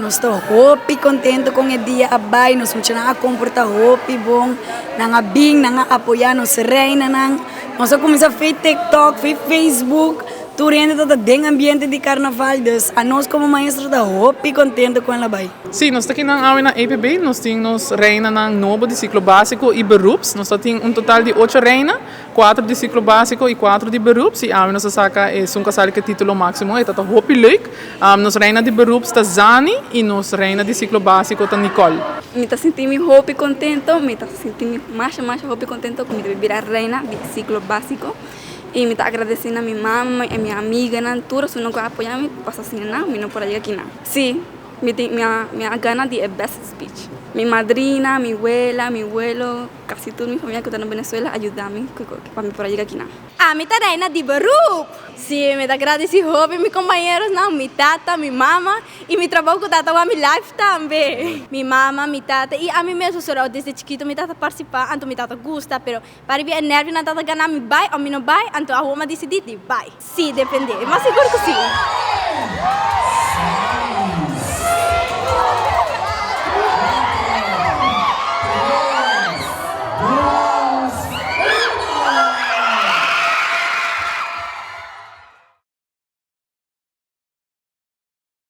Nos ta hopi contento con e dia a bay, nos muchanan a comporta hopi bon, nan a bin, nan a apoya nos reinanan. Nos a cuminsa via TikTok, via Facebook, tur hende ta den ambiente di carnaval, dus anos como maestro ta hopi contento con el a bay. Si, nos ta aki awe na EPB, nos tin nos reinanan nobo di ciclo basico y beroeps. Nos tin un total di ocho reina, cuater di ciclo basico y cuater di beroeps. Y awe nos a saca esun cu a sali cu titulo maximo, e ta hopi leuk. Nos reina di beroeps ta Zani y nos reina di ciclo basico ta Nicole. Mi ta sinti mi hopi contento, mi ta sinti mi mas mas hopi contento cu mi ta bira reina di ciclo basico. Y mi ta agradeci na mi mama y mi amiganan, tur esunnan cu a apoya mi, pasobra sin nan mi no por a yega aki nan. Si, mi a gana di e best speech. Mi madrina, mi wela, mi welo, casi tur mi famia cu ta na Venezuela a yuda mi pa mi por a yega aki nan. Ami ta reina di beroep. Si, mi ta agradeci hopi mi compañeronan, mi tata, mi mama y mi trabou cu tata mi life tambe. Mi mama, mi tata y ami mes, desde chikito mi tata participa, anto mi tata gusta, pero pa e nervio nan tata gana mi bay of mi no bay, anto awor m'a dicidi di bay. Si, depende, mas sigur cu si.